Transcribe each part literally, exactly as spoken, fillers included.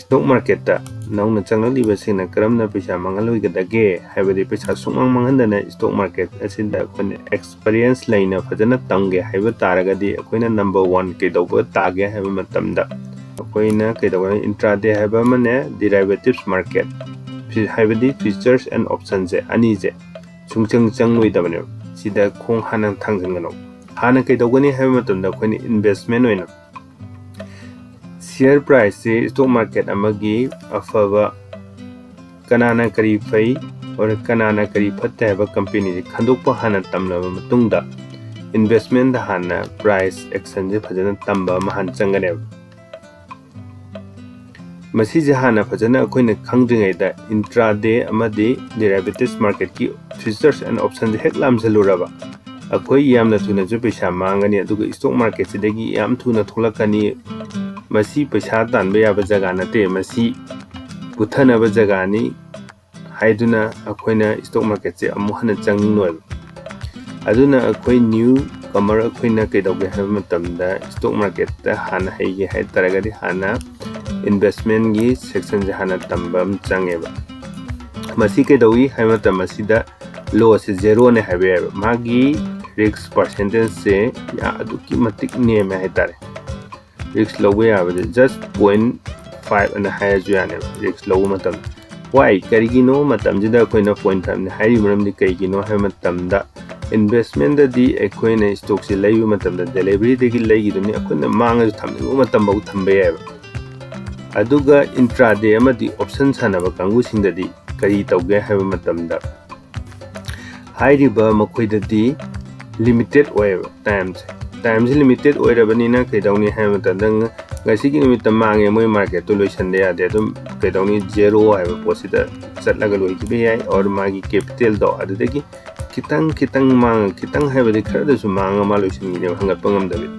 Stock marketꯇ ꯅꯧꯅ ꯆꯪꯂꯛꯂꯤꯕꯁꯤꯡꯅ ꯀꯔꯝꯅ ꯄꯩꯁꯥ ꯃꯥꯡꯍꯜꯂꯣꯏꯒꯗꯒꯦ ꯍꯥꯏꯕꯗꯤ ꯄꯩꯁꯥ ꯁꯨꯡꯃꯥꯡ ꯃꯥꯡꯍꯟꯗꯅ stock market ꯑꯁꯤꯗ ꯑꯩꯈꯣꯏꯅ experience ꯂꯩꯅ ꯐꯖꯅ ꯇꯝꯒꯦ ꯍꯥꯏꯕ ꯇꯥꯔꯒꯗꯤ ꯑꯩꯈꯣꯏꯅ number one ꯀꯩꯗꯧꯕ ꯇꯥꯒꯦ ꯍꯥꯏꯕ ꯃꯇꯝꯗ ꯑꯩꯈꯣꯏꯅ ꯀꯩꯗꯧꯒꯅꯤ? Intraday ꯍꯥꯏꯕ ꯑꯃꯅꯦ, derivatives market ꯍꯥꯏꯕꯗꯤ futures and optionsꯁꯦ ꯑꯅꯤꯁꯦ ꯁꯨꯡꯆꯪ ꯆꯪꯂꯣꯏꯗꯕꯅꯦꯕ꯫ ꯁꯤꯗ ꯈꯣꯡ ꯍꯥꯟꯅ ꯊꯥꯡꯖꯤꯟꯒꯅꯧ꯫ ꯍꯥꯟꯅ ꯀꯩꯗꯧꯒꯅꯤ ꯍꯥꯏꯕ ꯃꯇꯝꯗ ꯑꯩꯈꯣꯏꯅ investment ꯑꯣꯏꯅ share priceꯁꯦ stock market ꯑꯃꯒꯤ ꯑꯐꯕ, ꯀꯅꯥꯅ ꯀꯔꯤ ꯐꯩ or ꯀꯅꯥꯅ ꯀꯔꯤ ꯐꯠꯇꯦ ꯍꯥꯏꯕ companyꯁꯦ ꯈꯟꯗꯣꯛꯄ ꯍꯥꯟꯅ ꯇꯝꯂꯕ ꯃꯇꯨꯡꯗ investmentꯗ ꯍꯥꯟꯅ price actionꯁꯦ ꯐꯖꯅ ꯇꯝꯕ ꯑꯃ ꯍꯥꯟꯅ ꯆꯪꯒꯅꯦꯕ꯫ ꯃꯁꯤꯁꯦ ꯍꯥꯟꯅ ꯐꯖꯅ ꯑꯩꯈꯣꯏꯅ ꯈꯪꯗ꯭ꯔꯤꯉꯩꯗ intraday ꯑꯃꯗꯤ derivatives marketꯀꯤ futures and optionsꯁꯦ ꯍꯦꯛ ꯂꯥꯝꯁꯤꯜꯂꯨꯔꯕ ꯑꯩꯈꯣꯏ ꯌꯥꯝꯅ ꯊꯨꯅꯁꯨ ꯄꯩꯁꯥ ꯃꯥꯡꯒꯅꯤ, ꯑꯗꯨꯒ stock marketꯁꯤꯗꯒꯤ ꯌꯥꯝ ꯊꯨꯅ ꯊꯣꯛꯂꯛꯀꯅꯤ꯫ ꯃꯁꯤ ꯄꯩꯁꯥ ꯇꯥꯟꯕ ꯌꯥꯕ ꯖꯒꯥ ꯅꯠꯇꯦ, ꯃꯁꯤ ꯄꯨꯊꯅꯕ ꯖꯒꯥꯅꯤ ꯍꯥꯏꯗꯨꯅ ꯑꯩꯈꯣꯏꯅ stock marketꯁꯦ ꯑꯃꯨꯛ ꯍꯟꯅ ꯆꯪꯅꯤꯡꯂꯣꯏꯕ꯫ ꯑꯗꯨꯅ ꯑꯩꯈꯣꯏ new comer ꯑꯩꯈꯣꯏꯅ ꯀꯩꯗꯧꯒꯦ ꯍꯥꯏꯕ ꯃꯇꯝꯗ stock marketꯇ ꯍꯥꯟꯅ ꯍꯩꯒꯦ ꯍꯥꯏ ꯇꯥꯔꯒꯗꯤ ꯍꯥꯟꯅ investmentꯀꯤ sectionꯁꯦ ꯍꯥꯟꯅ ꯇꯝꯕ ꯑꯃ ꯆꯪꯉꯦꯕ꯫ ꯃꯁꯤ ꯀꯩꯗꯧꯏ ꯍꯥꯏꯕ ꯃꯇꯝ ꯑꯁꯤꯗ lossꯁꯦ zeroꯅꯦ ꯍꯥꯏꯕ ꯌꯥꯏꯕ꯫ ꯃꯥꯒꯤ risk percentageꯁꯦ ꯑꯗꯨꯛꯀꯤ ꯃꯇꯤꯛ ꯅꯦꯝꯃꯦ ꯍꯥꯏꯇꯥꯔꯦ꯫ Risk ꯂꯧꯕ ꯌꯥꯕꯁꯦ just point five ꯑꯅ ꯍꯥꯏꯔꯁꯨ ꯌꯥꯅꯦꯕ risk ꯂꯧꯕ ꯃꯇꯝꯗ꯫ Why? ꯀꯔꯤꯒꯤꯅꯣ ꯃꯇꯝꯁꯤꯗ ꯑꯩꯈꯣꯏꯅ point fiveꯅꯤ ꯍꯥꯏꯔꯤꯕ ꯃꯔꯝꯗꯤ ꯀꯩꯒꯤꯅꯣ ꯍꯥꯏꯕ ꯃꯇꯝꯗ investmentꯇꯗꯤ ꯑꯩꯈꯣꯏꯅ stockꯁꯦ ꯂꯩꯕ ꯃꯇꯝꯗ deliveryꯗꯒꯤ ꯂꯩꯈꯤꯗꯨꯅꯤ, ꯑꯩꯈꯣꯏꯅ ꯃꯥꯡꯉꯁꯨ ꯊꯝꯅꯤꯡꯕ ꯃꯇꯝꯐꯥꯎ ꯊꯝꯕ ꯌꯥꯏꯕ꯫ ꯑꯗꯨꯒ intraday ꯑꯃꯗꯤ option ꯁꯥꯟꯅꯕ ꯀꯥꯡꯕꯨꯁꯤꯡꯗꯗꯤ ꯀꯔꯤ ꯇꯧꯒꯦ ꯍꯥꯏꯕ ꯃꯇꯝꯗ ꯍꯥꯏꯔꯤꯕ ꯃꯈꯣꯏꯗꯗꯤ limited ꯑꯣꯏꯌꯦꯕ timeꯁꯦ꯫ Timeꯁꯦ limited ꯑꯣꯏꯔꯕꯅꯤꯅ ꯀꯩꯗꯧꯅꯤ ꯍꯥꯏꯕ ꯃꯇꯝꯗ ꯉ-, ꯉꯁꯤꯒꯤ ꯅꯨꯃꯤꯠꯇ ꯃꯥꯡꯉꯦ, ꯃꯣꯏ marketꯇꯨ ꯂꯣꯏꯁꯟꯕ ꯌꯥꯗꯦ, ꯑꯗꯨꯝ ꯀꯩꯗꯧꯅꯤ zero ꯍꯥꯏꯕ ꯄꯣꯠꯁꯤꯗ ꯆꯠꯂꯒ ꯂꯣꯏꯈꯤꯕ ꯌꯥꯏ, or ꯃꯥꯒꯤ capitalꯗꯣ ꯑꯗꯨꯗꯒꯤ ꯈꯤꯇꯪ ꯈꯤꯇꯪ ꯃꯥꯡꯉ, ꯈꯤꯇꯪ ꯍꯥꯏꯕꯗꯤ ꯈꯔꯗꯁꯨ ꯃꯥꯡꯉ ꯃꯥ ꯂꯣꯏꯁꯤꯟꯈꯤꯅꯦꯕ ꯍꯪꯒꯠꯄ ꯉꯝꯗꯕꯤ꯫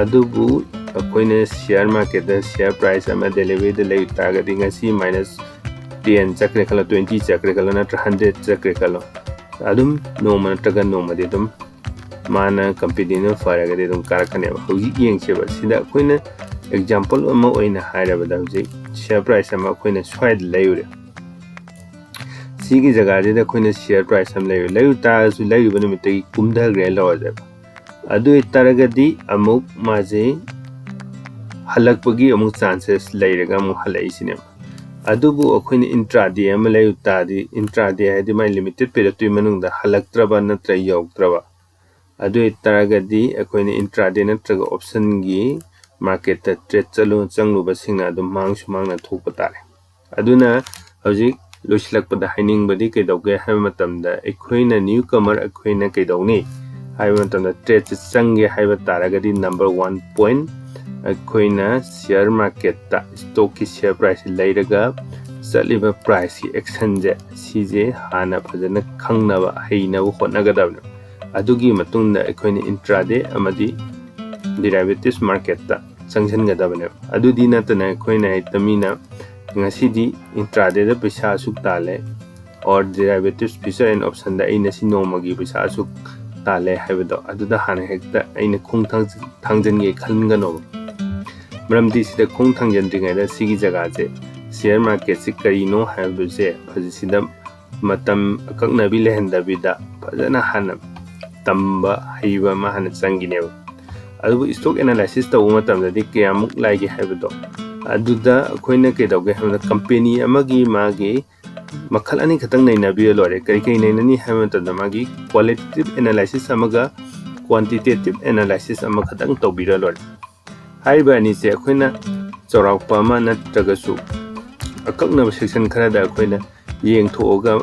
ꯑꯗꯨꯕꯨ ꯑꯩꯈꯣꯏꯅ share marketꯇ share price ꯑꯃ deliveryꯗ ꯂꯩ ꯇꯥꯔꯒꯗꯤ ꯉꯁꯤ minus ten ꯆꯠꯈ꯭ꯔꯦ ꯈꯜꯂꯣ, twenty ꯆꯠꯈ꯭ꯔꯦ ꯈꯜꯂꯣ, ꯅꯠꯇ꯭ꯔ hundred ꯆꯠꯈ꯭ꯔꯦ ꯈꯜꯂꯣ, ꯑꯗꯨꯝ ꯅꯣꯡꯃ ꯅꯠꯇ꯭ꯔꯒ ꯅꯣꯡꯃꯗꯤ ꯑꯗꯨꯝ ꯃꯥꯅ companyꯗꯨꯅ ꯐꯔꯒꯗꯤ ꯑꯗꯨꯝ ꯀꯥꯔꯛꯀꯅꯦꯕ꯫ ꯍꯧꯖꯤꯛ ꯌꯦꯡꯁꯦꯕ, ꯁꯤꯗ ꯑꯩꯈꯣꯏꯅ example ꯑꯃ ꯑꯣꯏꯅ ꯍꯥꯏꯔꯕꯗ ꯍꯧꯖꯤꯛ share price ꯑꯃ ꯑꯩꯈꯣꯏꯅ ꯁ꯭ꯋꯥꯏꯗ ꯂꯩꯔꯨꯔꯦ꯫ ꯁꯤꯒꯤ ꯖꯒꯥꯁꯤꯗ ꯑꯩꯈꯣꯏꯅ share price ꯑꯃ ꯂꯩꯔꯨꯔꯦ꯫ ꯂꯩꯔꯨ ꯇꯥꯔꯒꯁꯨ ꯂꯩꯔꯨꯕ ꯅꯨꯃꯤꯠꯇꯒꯤ ꯀꯨꯝꯊꯈ꯭ꯔꯦ ꯂꯧꯔꯁꯦꯕ꯫ ꯑꯗꯨ ꯑꯣꯏꯇꯥꯔꯒꯗꯤ ꯑꯃꯨꯛ ꯃꯥꯁꯦ ꯍꯜꯂꯛꯄꯒꯤ ꯑꯃꯨꯛ chances ꯂꯩꯔꯒ ꯑꯃꯨꯛ ꯍꯜꯂꯛꯏꯁꯤꯅꯦꯕ꯫ ꯑꯗꯨꯕꯨ ꯑꯩꯈꯣꯏꯅ intraday ꯑꯃ ꯂꯩꯔꯨ ꯇꯥꯔꯗꯤ, intraday ꯍꯥꯏꯗꯤ ꯃꯥꯏ limited periodꯇꯨꯒꯤ ꯃꯅꯨꯡꯗ ꯍꯜꯂꯛꯇ꯭ꯔꯕ ꯅꯠꯇ꯭ꯔꯒ ꯌꯧꯔꯛꯇ꯭ꯔꯕ, ꯑꯗꯨ ꯑꯣꯏꯇꯥꯔꯒꯗꯤ ꯑꯩꯈꯣꯏꯅ intraday ꯅꯠꯇ꯭ꯔꯒ optionꯒꯤ marketꯇ trade ꯆꯠꯂꯨ ꯆꯪꯂꯨꯕꯁꯤꯡꯅ ꯑꯗꯨꯝ ꯃꯥꯡꯁꯨ ꯃꯥꯡꯅ ꯊꯣꯛꯄ ꯇꯥꯔꯦ꯫ ꯑꯗꯨꯅ ꯍꯧꯖꯤꯛ ꯂꯣꯏꯁꯤꯜꯂꯛꯄꯗ ꯍꯥꯏꯅꯤꯡꯕꯗꯤ ꯀꯩꯗꯧꯒꯦ ꯍꯥꯏꯕ ꯃꯇꯝꯗ, ꯑꯩꯈꯣꯏꯅ newcomer ꯑꯩꯈꯣꯏꯅ ꯀꯩꯗꯧꯅꯤ ꯍꯥꯏꯕ ꯃꯇꯝꯗ, tradeꯁꯦ ꯆꯪꯒꯦ ꯍꯥꯏꯕ ꯇꯥꯔꯒꯗꯤ, number one point, ꯑꯩꯈꯣꯏꯅ share marketꯇ stockꯀꯤ share price ꯂꯩꯔꯒ ꯆꯠꯂꯤꯕ priceꯀꯤ actionꯁꯦ, ꯁꯤꯁꯦ ꯍꯥꯟꯅ ꯐꯖꯅ ꯈꯪꯅꯕ, ꯍꯩꯅꯕ ꯍꯣꯠꯅꯒꯗꯕꯅꯦ꯫ ꯑꯗꯨꯒꯤ ꯃꯇꯨꯡꯗ ꯑꯩꯈꯣꯏꯅ intraday ꯑꯃꯗꯤ derivatives marketꯇ ꯆꯪꯁꯤꯟꯒꯗꯕꯅꯦꯕ꯫ ꯑꯗꯨꯗꯤ ꯅꯠꯇꯅ ꯑꯩꯈꯣꯏꯅ ꯍꯦꯛꯇ ꯃꯤꯅ ꯉꯁꯤꯗꯤ intradayꯗ ꯄꯩꯁꯥ ꯑꯁꯨꯛ ꯇꯥꯜꯂꯦ, or derivatives future and optionꯗ ꯑꯩꯅ ꯁꯤ ꯅꯣꯡꯃꯒꯤ ꯄꯩꯁꯥ ꯑꯁꯨꯛ ꯇꯥꯜꯂꯦ ꯍꯥꯏꯕꯗꯣ, ꯑꯗꯨꯗ ꯍꯥꯟꯅ ꯍꯦꯛꯇ ꯑꯩꯅ ꯈꯣꯡ ꯊꯥꯡ-, ꯊꯥꯡꯖꯤꯟꯒꯦ ꯈꯟꯒꯅꯣꯕ꯫ ꯃꯔꯝꯗꯤ ꯁꯤꯗ ꯈꯣꯡ ꯊꯥꯡꯖꯤꯟꯗ꯭ꯔꯤꯉꯩꯗ ꯁꯤꯒꯤ ꯖꯒꯥꯁꯦ, share marketꯁꯦ ꯀꯔꯤꯅꯣ ꯍꯥꯏꯕꯁꯦ ꯐꯖ-, ꯁꯤꯗ ꯃꯇꯝ ꯑꯀꯛꯅꯕꯤ ꯂꯩꯍꯟꯗꯕꯤꯗ ꯐꯖꯅ ꯍꯥꯟꯅ ꯇꯝꯕ ꯍꯩꯕ ꯑꯃ ꯍꯥꯟꯅ ꯆꯪꯈꯤꯅꯦꯕ꯫ ꯑꯗꯨꯕꯨ stock analysis ꯇꯧꯕ ꯃꯇꯝꯗꯗꯤ ꯀꯌꯥꯃꯨꯛ ꯂꯥꯏꯒꯦ ꯍꯥꯏꯕꯗꯣ, ꯑꯗꯨꯗ ꯑꯩꯈꯣꯏꯅ ꯀꯩꯗꯧꯒꯦ ꯍꯥꯏꯕꯗ, company ꯑꯃꯒꯤ ꯃꯥꯒꯤ ꯃꯈꯜ ꯑꯅꯤ ꯈꯛꯇꯪ ꯅꯩꯅꯕꯤꯔ ꯂꯣꯏꯔꯦ꯫ ꯀꯔꯤ ꯀꯔꯤ ꯅꯩꯅꯅꯤ ꯍꯥꯏꯕ ꯃꯇꯝꯗ, ꯃꯥꯒꯤ qualitative analysis ꯑꯃꯒ quantitative analysis ꯑꯃꯈꯛꯇꯪ ꯇꯧꯕꯤꯔ ꯂꯣꯏꯔꯦ꯫ ꯍꯥꯏꯔꯤꯕ ꯑꯅꯤꯁꯦ ꯑꯩꯈꯣꯏꯅ ꯆꯥꯎꯔꯥꯛꯄ ꯑꯃ ꯅꯠꯇ꯭ꯔꯒꯁꯨ ꯑꯀꯛꯅꯕ section ꯈꯔꯗ ꯑꯩꯈꯣꯏꯅ ꯌꯦꯡꯊꯣꯛꯑꯒ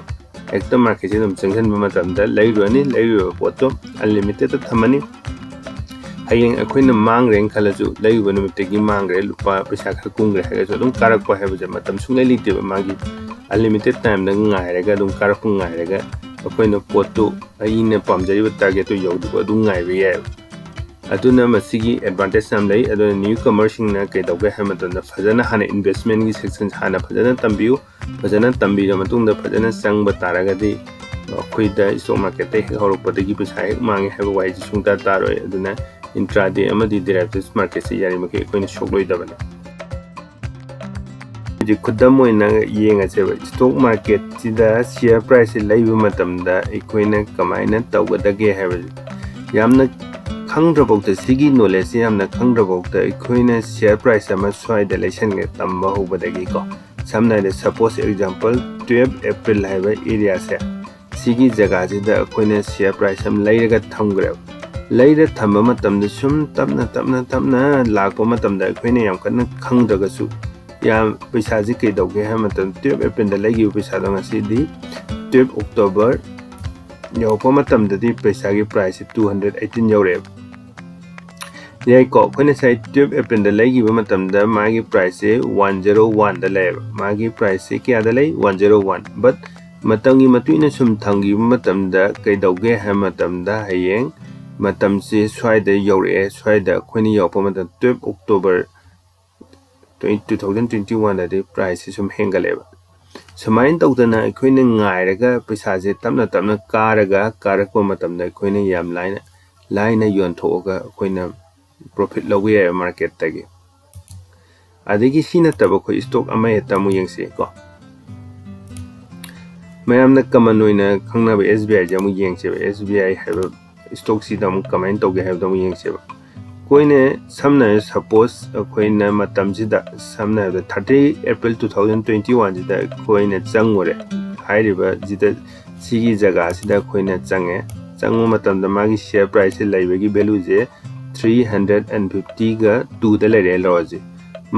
ꯍꯦꯛꯇ marketꯁꯦ ꯑꯗꯨꯝ ꯆꯪꯁꯤꯟꯕ ꯃꯇꯝꯗ, ꯂꯩꯔꯨꯔꯅꯤ, ꯂꯩꯔꯨꯔꯕ ꯄꯣꯠꯇꯣ unlimitedꯇ ꯊꯝꯃꯅꯤ꯫ ꯍꯌꯦꯡ ꯑꯩꯈꯣꯏꯅ ꯃꯥꯡꯈ꯭ꯔꯦꯅ ꯈꯜꯂꯁꯨ, ꯂꯩꯔꯨꯕ ꯅꯨꯃꯤꯠꯇꯒꯤ ꯃꯥꯡꯈ꯭ꯔꯦ, ꯂꯨꯄꯥ ꯄꯩꯁꯥ ꯈꯔ ꯀꯨꯝꯈ꯭ꯔꯦ ꯍꯥꯏꯔꯒꯁꯨ, ꯑꯗꯨꯝ ꯀꯥꯔꯛꯄ ꯍꯥꯏꯕꯁꯦ ꯃꯇꯝ ꯁꯨꯡꯂꯩ ꯂꯩꯇꯦꯕ꯫ ꯃꯥꯒꯤ unlimited timeꯗ ꯉꯥꯏꯔꯒ, ꯑꯗꯨꯝ ꯀꯥꯔꯛꯄ ꯉꯥꯏꯔꯒ, ꯑꯩꯈꯣꯏꯅ ꯄꯣꯠꯇꯨ, ꯑꯩꯅ ꯄꯥꯝꯖꯔꯤꯕ targetꯇꯨ ꯌꯧꯗ꯭ꯔꯤꯕ ꯑꯗꯨꯝ ꯉꯥꯏꯕ ꯌꯥꯏꯑꯕ꯫ ꯑꯗꯨꯅ ꯃꯁꯤꯒꯤ advantage ꯌꯥꯝ ꯂꯩ꯫ ꯑꯗꯨꯅ newcomerꯁꯤꯡꯅ ꯀꯩꯗꯧꯒꯦ ꯍꯥꯏꯕ ꯃꯇꯝꯗ, ꯐꯖꯅ ꯍꯥꯟꯅ investmentꯀꯤ section ꯍꯥꯟꯅ ꯐꯖꯅ ꯇꯝꯕꯤꯌꯨ꯫ ꯐꯖꯅ ꯇꯝꯕꯤꯔ ꯃꯇꯨꯡꯗ ꯐꯖꯅ ꯆꯪꯕ ꯇꯥꯔꯒꯗꯤ, ꯑꯩꯈꯣꯏꯗ stock marketꯇ ꯍꯦꯛ ꯍꯧꯔꯛꯄꯗꯒꯤ ꯄꯩꯁꯥ ꯍꯦꯛ ꯃꯥꯡꯉꯦ ꯍꯥꯏꯕ ꯋꯥꯍꯩꯁꯤ ꯁꯨꯡꯇꯥ ꯇꯥꯔꯣꯏ꯫ ꯑꯗꯨꯅ intraday ꯑꯃꯗꯤ derivatives marketꯁꯦ ꯌꯥꯔꯤꯃꯈꯩ ꯑꯩꯈꯣꯏꯅ ꯁꯣꯛꯂꯣꯏꯗꯕꯅꯤ꯫ ꯍꯧꯖꯤꯛ ꯈꯨꯗꯝ ꯑꯣꯏꯅ ꯌꯦꯡꯉꯁꯦꯕ, ꯁ꯭ꯇꯣꯛ ꯃꯥꯔꯀꯦꯠꯁꯤꯗ ꯁꯤꯌꯔ ꯄ꯭ꯔꯥꯏꯁꯁꯦ ꯂꯩꯕ ꯃꯇꯝꯗ ꯑꯩꯈꯣꯏꯅ ꯀꯃꯥꯏꯅ ꯇꯧꯒꯗꯒꯦ ꯍꯥꯏꯕꯁꯦ꯫ ꯌꯥꯝꯅ ꯈꯪꯗ꯭ꯔꯐꯥꯎꯗ, ꯁꯤꯒꯤ ꯅꯣꯂꯦꯖꯁꯦ ꯌꯥꯝꯅ ꯈꯪꯗ꯭ꯔꯐꯥꯎꯗ ꯑꯩꯈꯣꯏꯅ ꯁꯤꯌꯔ ꯄ꯭ꯔꯥꯏꯁ ꯑꯃ ꯁ꯭ꯋꯥꯏꯗ ꯂꯩꯁꯟꯒꯦ, ꯇꯝꯕ ꯍꯧꯕꯗꯒꯤꯀꯣ꯫ ꯁꯝꯅ ꯍꯥꯏꯔꯕꯗ, ꯁꯄꯣꯁ ꯑꯦꯛꯖꯥꯝꯄꯜ, ꯇꯨꯌꯦꯜꯞ ꯑꯦꯄ꯭ꯔꯤꯜ ꯍꯥꯏꯕ ꯑꯦꯔꯤꯌꯥꯁꯦ, ꯁꯤꯒꯤ ꯖꯒꯥꯁꯤꯗ ꯑꯩꯈꯣꯏꯅ ꯁꯤꯌꯔ ꯄ꯭ꯔꯥꯏꯁ ꯑꯃ ꯂꯩꯔꯒ ꯊꯝꯈ꯭ꯔꯦꯕ꯫ ꯂꯩꯔ ꯊꯝꯕ ꯃꯇꯝꯗ ꯁꯨꯝ ꯇꯞꯅ ꯇꯞꯅ ꯇꯞꯅ ꯂꯥꯛꯄ ꯃꯇꯝꯗ, ꯑꯩꯈꯣꯏꯅ ꯌꯥꯝ ꯀꯟꯅ ꯈꯪꯗ꯭ꯔꯒꯁꯨ, ꯌꯥꯝ, ꯄꯩꯁꯥꯁꯤ ꯀꯩꯗꯧꯒꯦ ꯍꯥꯏꯕ ꯃꯇꯝꯗ, ꯇꯨꯌꯦꯜꯞ ꯑꯦꯄ꯭ꯔꯤꯜꯗ ꯂꯩꯈꯤꯕ ꯄꯩꯁꯥꯗꯣ ꯉꯁꯤꯗꯤ ꯇꯨꯌꯦꯜꯞ ꯑꯣꯛꯇꯣꯕꯔ ꯌꯧꯔꯛꯄ ꯃꯇꯝꯗꯗꯤ ꯄꯩꯁꯥꯒꯤ ꯄ꯭ꯔꯥꯏꯁꯁꯤ ꯇꯨ ꯍꯟꯗ꯭ꯔꯦꯠ ꯑꯩꯠꯇꯤꯟ ꯌꯧꯔꯛꯑꯦꯕ꯫ ꯌꯥꯏꯀꯣ, ꯑꯩꯈꯣꯏꯅ ꯉꯁꯥꯏ ꯇꯨꯌꯦꯜꯞ ꯑꯦꯄ꯭ꯔꯤꯜꯗ ꯂꯩꯈꯤꯕ ꯃꯇꯝꯗ ꯃꯥꯒꯤ ꯄ꯭ꯔꯥꯏꯁꯁꯦ ꯋꯥꯟ ꯖꯦꯔꯣ ꯋꯥꯟꯗ ꯂꯩꯌꯦꯕ꯫ ꯃꯥꯒꯤ ꯄ꯭ꯔꯥꯏꯁꯁꯦ ꯀꯌꯥꯗ ꯂꯩ? One zero one. But ꯃꯇꯝꯒꯤ ꯃꯇꯨꯡ ꯏꯟꯅ ꯁꯨꯝ ꯊꯝꯈꯤꯕ ꯃꯇꯝꯗ ꯀꯩꯗꯧꯒꯦ ꯍꯥꯏꯕ ꯃꯇꯝꯗ, ꯍꯌꯦꯡ ꯃꯇꯝꯁꯦ ꯁ꯭ꯋꯥꯏꯗ ꯌꯧꯔꯛꯑꯦ꯫ ꯁ꯭ꯋꯥꯏꯗ ꯑꯩꯈꯣꯏꯅ ꯌꯧꯔꯛꯄ ꯃꯇꯝꯗ, twelve October two thousand twenty ꯋꯥꯟꯗꯗꯤ ꯄ꯭ꯔꯥꯏꯁꯁꯦ ꯁꯨꯝ ꯍꯦꯟꯒꯠꯂꯛꯑꯦꯕ꯫ ꯁꯨꯃꯥꯏꯅ ꯇꯧꯗꯅ ꯑꯩꯈꯣꯏꯅ ꯉꯥꯏꯔꯒ ꯄꯩꯁꯥꯁꯦ ꯇꯞꯅ ꯇꯞꯅ ꯀꯥꯔꯒ, ꯀꯥꯔꯛꯄ ꯃꯇꯝꯗ ꯑꯩꯈꯣꯏꯅ ꯌꯥꯝ ꯂꯥꯏꯅ, ꯂꯥꯏꯅ ꯌꯣꯟꯊꯣꯛꯑꯒ ꯑꯩꯈꯣꯏꯅ ꯄ꯭ꯔꯣꯐꯤꯠ ꯂꯧꯕ ꯌꯥꯏꯕ ꯃꯥꯔꯀꯦꯠꯇꯒꯤ꯫ ꯑꯗꯒꯤ ꯁꯤ ꯅꯠꯇꯕ ꯑꯩꯈꯣꯏ ꯁ꯭ꯇꯣꯛ ꯑꯃ ꯍꯦꯛꯇ ꯑꯃꯨꯛ ꯌꯦꯡꯁꯤꯀꯣ꯫ ꯃꯌꯥꯝꯅ ꯀꯃꯟ ꯑꯣꯏꯅ ꯈꯪꯅꯕ ꯑꯦꯁ ꯕꯤ ꯑꯥꯏꯁꯦ ꯑꯃꯨꯛ ꯌꯦꯡꯁꯦꯕ꯫ ꯑꯦꯁ ꯕꯤ ꯑꯥꯏ ꯍꯥꯏꯕ ꯁ꯭ꯇꯣꯛꯁꯤꯗ ꯑꯃꯨꯛ ꯀꯃꯥꯏꯅ ꯇꯧꯒꯦ ꯍꯥꯏꯕꯗꯣ ꯑꯃꯨꯛ ꯌꯦꯡꯁꯦꯕ꯫ ꯑꯩꯈꯣꯏꯅ ꯁꯝꯅ ꯍꯥꯏꯔꯕꯗ, ꯁꯄꯣꯁ ꯑꯩꯈꯣꯏꯅ ꯃꯇꯝꯁꯤꯗ, ꯁꯝꯅ ꯍꯥꯏꯔꯕꯗ, thirty April two thousand twenty ꯋꯥꯟꯁꯤꯗ ꯑꯩꯈꯣꯏꯅ ꯆꯪꯉꯨꯔꯦ꯫ ꯍꯥꯏꯔꯤꯕꯁꯤꯗ, ꯁꯤꯒꯤ ꯖꯒꯥꯁꯤꯗ ꯑꯩꯈꯣꯏꯅ ꯆꯪꯉꯦ꯫ ꯆꯪꯕ ꯃꯇꯝꯗ ꯃꯥꯒꯤ ꯁꯤꯌꯔ ꯄ꯭ꯔꯥꯏꯁꯁꯦ ꯂꯩꯕꯒꯤ ꯚꯦꯂꯨꯁꯦ ꯊ꯭ꯔꯤ ꯍꯟꯗ꯭ꯔꯦꯠ ꯑꯦꯟ ꯐꯤꯐꯇꯤꯒ ꯇꯨꯗ ꯂꯩꯔꯦ ꯂꯧꯔꯁꯦ꯫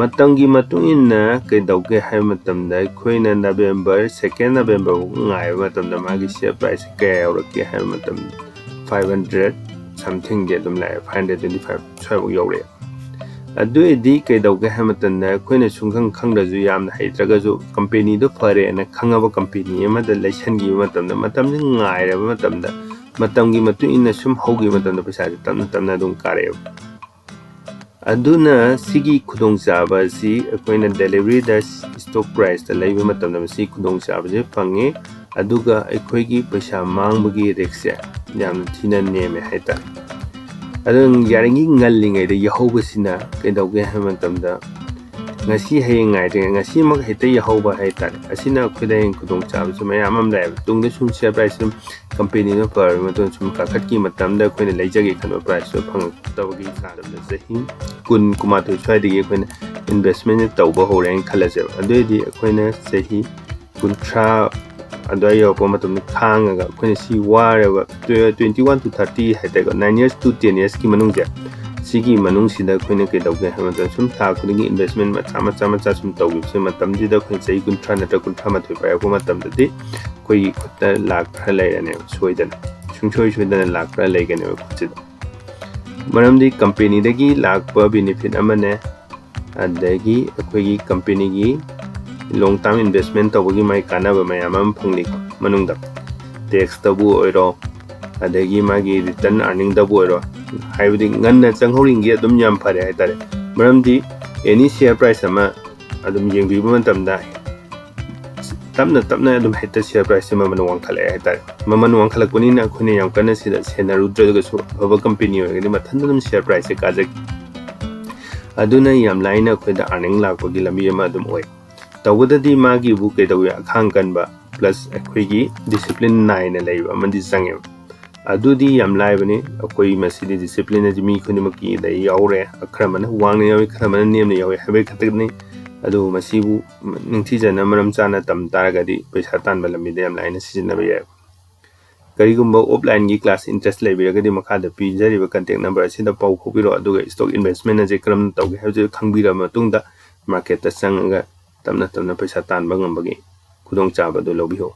ꯃꯇꯝꯒꯤ ꯃꯇꯨꯡ ꯏꯟꯅ ꯀꯩꯗꯧꯒꯦ ꯍꯥꯏꯕ ꯃꯇꯝꯗ, ꯑꯩꯈꯣꯏꯅ ꯅꯕꯦꯝꯕꯔ, ꯁꯦꯀꯦꯟ ꯅꯕꯦꯝꯕꯔ ꯐꯥꯎ ꯉꯥꯏꯕ ꯃꯇꯝꯗ ꯃꯥꯒꯤ ꯁꯤꯌꯔ ꯄ꯭ꯔꯥꯏꯁꯁꯦ ꯀꯌꯥ ꯌꯧꯔꯛꯀꯦ ꯍꯥꯏꯕ ꯃꯇꯝꯗ, ꯐꯥꯏꯚ ꯍꯟꯗ꯭ꯔꯦꯠ ꯁꯝꯊꯤꯡꯗꯤ ꯑꯗꯨꯝ ꯂꯥꯛꯑꯦ, ꯐꯥꯏꯚ ꯍꯟꯗ꯭ꯔꯦꯠ ꯇ꯭ꯋꯦꯟꯇꯤ ꯐꯥꯏꯚ ꯁ꯭ꯋꯥꯏꯐꯥꯎ ꯌꯧꯔꯛꯑꯦ꯫ ꯑꯗꯨ ꯑꯣꯏꯔꯗꯤ ꯀꯩꯗꯧꯒꯦ ꯍꯥꯏꯕ ꯃꯇꯝꯗ, ꯑꯩꯈꯣꯏꯅ ꯁꯨꯡꯈꯪ ꯈꯪꯗ꯭ꯔꯁꯨ, ꯌꯥꯝꯅ ꯍꯩꯇ꯭ꯔꯒꯁꯨ, ꯀꯝꯄꯦꯅꯤꯗꯣ ꯐꯔꯦꯅ ꯈꯪꯉꯕ ꯀꯝꯄꯦꯅꯤ ꯑꯃꯗ ꯂꯩꯁꯟꯈꯤꯕ ꯃꯇꯝꯗ, ꯃꯇꯝꯁꯤ ꯉꯥꯏꯔꯕ ꯃꯇꯝꯗ, ꯃꯇꯝꯒꯤ ꯃꯇꯨꯡ ꯏꯟꯅ ꯁꯨꯝ ꯍꯧꯈꯤꯕ ꯃꯇꯝꯗ ꯄꯩꯁꯥꯁꯦ ꯇꯞꯅ ꯇꯞꯅ ꯑꯗꯨꯝ ꯀꯥꯔꯛꯑꯦꯕ꯫ ꯑꯗꯨꯅ ꯁꯤꯒꯤ ꯈꯨꯗꯣꯡꯆꯥꯕ ꯑꯁꯤ ꯑꯩꯈꯣꯏꯅ ꯗꯦꯂꯤꯚꯔꯤꯗ ꯁ꯭ꯇꯣꯛ ꯄ꯭ꯔꯥꯏꯁꯇ ꯂꯩꯕ ꯃꯇꯝꯗ ꯃꯁꯤ ꯈꯨꯗꯣꯡꯆꯥꯕꯁꯦ ꯐꯪꯉꯤ, ꯑꯗꯨꯒ ꯑꯩꯈꯣꯏꯒꯤ ꯄꯩꯁꯥ ꯃꯥꯡꯕꯒꯤ ꯔꯤꯛꯁꯁꯦ ꯌꯥꯝꯅ ꯊꯤꯅ ꯅꯦꯝꯃꯦ ꯍꯥꯏꯇꯥꯔꯦ꯫ ꯑꯗꯨꯅ ꯌꯥꯔꯤꯉꯩ ꯉꯜꯂꯤꯉꯩꯗ ꯌꯥꯍꯧꯕꯁꯤꯅ ꯀꯩꯗꯧꯒꯦ ꯍꯥꯏꯕ ꯃꯇꯝꯗ, ꯉꯁꯤ ꯍꯌꯦꯡ ꯉꯥꯏꯗ꯭ꯔꯤꯉꯩ ꯉꯁꯤꯃꯛ ꯍꯦꯛꯇ ꯌꯥꯍꯧꯕ ꯍꯥꯏꯇꯥꯔꯦ꯫ ꯑꯁꯤꯅ ꯑꯩꯈꯣꯏꯗ ꯍꯌꯦꯡ ꯈꯨꯗꯣꯡꯆꯥꯕꯁꯨ ꯃꯌꯥꯝ ꯑꯃ ꯂꯩꯌꯦꯕ꯫ ꯇꯨꯡꯗ ꯁꯨꯝ share price ꯁꯨꯝ company ꯗꯨ ꯐꯔꯕ ꯃꯇꯨꯡꯗ ꯁꯨꯝ ꯀꯥꯈꯠꯈꯤ ꯃꯇꯝꯗ ꯑꯩꯈꯣꯏꯅ ꯂꯩꯖꯒꯦ ꯈꯟꯕ price ꯇꯨ ꯐꯪꯉꯛꯇꯕꯒꯤ ꯆꯥꯡꯗ ꯆꯍꯤ ꯀꯨꯟ, ꯀꯨꯟꯃꯥꯊꯣꯏ ꯁ꯭ꯋꯥꯏꯗꯒꯤ ꯑꯩꯈꯣꯏꯅ investment ꯁꯦ ꯇꯧꯕ ꯍꯧꯔꯦ ꯍꯥꯏꯅ ꯈꯜꯂꯁꯦꯕ꯫ ꯑꯗꯨꯑꯣꯏꯗꯤ ꯑꯩꯈꯣꯏꯅ ꯆꯍꯤ ꯀꯨꯟꯊ꯭ꯔꯥ ꯑꯗꯨꯋꯥꯏ ꯌꯧꯔꯛꯄ ꯃꯇꯝꯗ ꯈꯥꯡꯉꯒ ꯑꯩꯈꯣꯏꯅ ꯁꯤ ꯋꯥꯔꯕ twenty one to thirty ꯍꯥꯏꯇꯥꯔꯦꯀꯣ, nine years to ten years ꯀꯤ ꯃꯅꯨꯡꯁꯦ, ꯁꯤꯒꯤ ꯃꯅꯨꯡꯁꯤꯗ ꯑꯩꯈꯣꯏꯅ ꯀꯩꯗꯧꯒꯦ ꯍꯥꯏꯕ ꯃꯇꯝꯗ ꯁꯨꯝ ꯊꯥ ꯈꯨꯗꯤꯡꯒꯤ investment ꯃꯆꯥ ꯃꯆꯥ ꯃꯆꯥ ꯁꯨꯝ ꯇꯧꯈꯤꯕꯁꯦ ꯃꯇꯝꯁꯤꯗ ꯑꯩꯈꯣꯏꯅ ꯆꯍꯤ ꯀꯨꯟꯊ꯭ꯔꯥ ꯅꯠꯇ꯭ꯔꯒ ꯀꯨꯟꯊ꯭ꯔꯥ ꯃꯥꯊꯣꯏ ꯄꯥꯏꯔꯛꯄ ꯃꯇꯝꯗꯗꯤ ꯑꯩꯈꯣꯏꯒꯤ ꯈꯨꯠꯇ ꯂꯥꯛ ꯈꯔ ꯂꯩꯔꯅꯦꯕ, ꯁꯣꯏꯗꯅ ꯁꯨꯡꯁꯣꯏ ꯁꯣꯏꯗꯅ ꯂꯥꯛ ꯈꯔ ꯂꯩꯒꯅꯦꯕ ꯈꯨꯠꯁꯤꯗ꯫ ꯃꯔꯝꯗꯤ company ꯗꯒꯤ ꯂꯥꯛꯄ benefit ꯑꯃꯅꯦ, ꯑꯗꯒꯤ ꯑꯩꯈꯣꯏꯒꯤ company ꯒꯤ long term investment ꯇꯧꯕꯒꯤ ꯃꯥꯏ ꯀꯥꯟꯅꯕ ꯃꯌꯥꯝ ꯑꯃ ꯐꯪꯂꯤ ꯃꯅꯨꯡꯗ꯫ Tax ꯇꯕꯨ ꯑꯣꯏꯔꯣ, ꯑꯗꯒꯤ ꯃꯥꯒꯤ return earning ꯗꯕꯨ ꯑꯣꯏꯔꯣ, ꯍꯥꯏꯕꯗꯤ ꯉꯟꯅ ꯆꯪꯍꯧꯔꯤꯉꯩ ꯑꯗꯨꯝ ꯌꯥꯝ ꯐꯔꯦ ꯍꯥꯏꯇꯥꯔꯦ꯫ ꯃꯔꯝꯗꯤ any share price ꯑꯃ ꯑꯗꯨꯝ ꯌꯦꯡꯕꯤꯕ ꯃꯇꯝꯗ ꯇꯞꯅ ꯇꯞꯅ ꯑꯗꯨꯝ ꯍꯦꯛꯇ share price ꯁꯦ ꯃꯃꯜ ꯋꯥꯡꯈꯠꯂꯛꯑꯦ ꯍꯥꯏꯇꯥꯔꯦ꯫ ꯃꯃꯜ ꯋꯥꯡꯈꯠꯂꯛꯄꯅꯤꯅ ꯑꯩꯈꯣꯏꯅ ꯌꯥꯝ ꯀꯟꯅ ꯁꯤꯗ ꯁꯦꯟꯅꯔꯨꯗ꯭ꯔꯒꯁꯨ ꯑꯐꯕ company ꯑꯣꯏꯔꯒꯗꯤ ꯃꯊꯟꯇ ꯑꯗꯨꯝ share price ꯁꯦ ꯀꯥꯖꯈꯤ꯫ ꯑꯗꯨꯅ ꯌꯥꯝ ꯂꯥꯏꯅ ꯑꯩꯈꯣꯏꯗ earning ꯂꯥꯛꯄꯒꯤ ꯂꯝꯕꯤ ꯑꯃ ꯑꯗꯨꯝ ꯑꯣꯏ꯫ ꯇꯧꯕꯗꯗꯤ ꯃꯥꯒꯤꯕꯨ ꯀꯩꯗꯧꯋꯤ, ꯑꯈꯥꯡ ꯀꯟꯕ plus ꯑꯩꯈꯣꯏꯒꯤ discipline ꯅꯥꯏꯅ ꯂꯩꯕ ꯑꯃꯗꯤ ꯆꯪꯉꯦꯕ꯫ ꯑꯗꯨꯗꯤ ꯌꯥꯝ ꯂꯥꯏꯕꯅꯤ꯫ ꯑꯩꯈꯣꯏ ꯃꯁꯤꯗꯤ discipline ꯑꯁꯤ ꯃꯤ ꯈꯨꯗꯤꯡꯃꯛꯀꯤꯗ ꯌꯥꯎꯔꯦ꯫ ꯈꯔ ꯑꯃꯅ ꯋꯥꯡꯅ ꯌꯥꯎꯏ, ꯈꯔ ꯑꯃꯅ ꯅꯦꯝꯅ ꯌꯥꯎꯏ ꯍꯥꯏꯕꯒꯤ ꯈꯛꯇꯅꯤ꯫ ꯑꯗꯨꯕꯨ ꯃꯁꯤꯕꯨ ꯅꯤꯡꯊꯤꯖꯅ ꯃꯔꯝ ꯆꯥꯅ ꯇꯝ ꯇꯥꯔꯒꯗꯤ ꯄꯩꯁꯥ ꯇꯥꯟꯕ ꯂꯝꯕꯤꯗ ꯌꯥꯝ ꯂꯥꯏꯅ ꯁꯤꯖꯤꯟꯅꯕ ꯌꯥꯏ꯫ ꯀꯔꯤꯒꯨꯝꯕ offline ꯒꯤ class interest ꯂꯩꯕꯤꯔꯒꯗꯤ ꯃꯈꯥꯗ ꯄꯤꯖꯔꯤꯕ contact number ꯑꯁꯤꯗ ꯄꯥꯎ ꯐꯥꯎꯕꯤꯔꯛꯑꯣ, ꯑꯗꯨꯒ stock investment ꯑꯁꯤ ꯀꯔꯝꯅ ꯇꯧꯒꯦ ꯍꯥꯏꯕꯁꯤ ꯈꯪꯕꯤꯔꯕ ꯃꯇꯨꯡꯗ market ꯇ ꯆꯪꯉꯒ ꯇꯞꯅ ꯇꯞꯅ ꯄꯩꯁꯥ ꯇꯥꯟꯕ ꯉꯝꯕꯒꯤ ꯈꯨꯗꯣꯡꯆꯥꯕ ꯑꯗꯨ ꯂꯧꯕꯤꯌꯨ꯫